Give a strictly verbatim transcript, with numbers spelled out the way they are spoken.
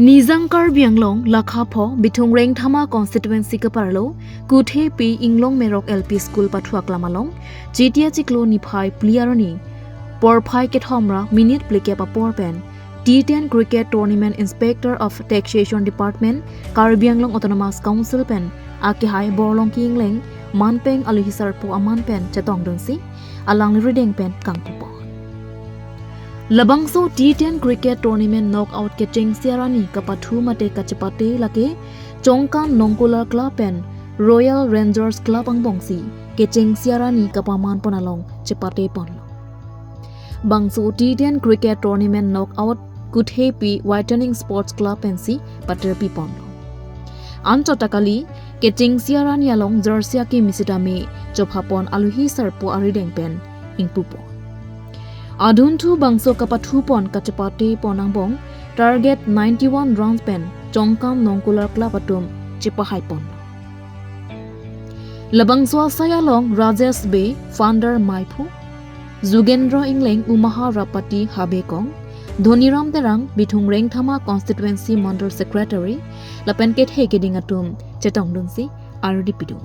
Nijang Karbi Anglong lakha pho Bithung Rengthama constituency kaparlo Kuthe P Inglong Merok L P School pathu aklam along Chiti achiklo niphai phli arni porphai kethom ra minute phlikep apor pen T ten Cricket Tournament Inspector of Taxation Department, Karbi Anglong Autonomous Council pen akehai Borlongki Engleng manpeng aluhi sarpo aman pen chetongdunsi alangli arideng pen kangpupo. Labangso T ten Cricket Tournament Knockout kechengsi arni kapathu mate kachepate lake Chongkan Nongkular Club pen Royal Rangers Club angbongsi kechengsi arni kapamanpon along chepateponlo. Bangso T ten Cricket Tournament Knockout Kuthe P Whitening Sports Club pensi paterpiponlo. Anchot ta kali, kechengsi arni along jersey akimi sitame chophapon aluhi sarpo arideng pen ingpupo. Adunthu bangso kapathupon kachepatepon angbong target ninety-one runs pen Chongkan Nongkular Club atum chepahaipon. Labangso asai along Rajesh Bey, Founder Maiphu, Jugendra Engleng, Umaha Rapati Habekong, Dhoniram Terang, Bithung Rengthama Constituency Mandal Secretary, lapen kethe keding atum chetongdunsi ardi pidun.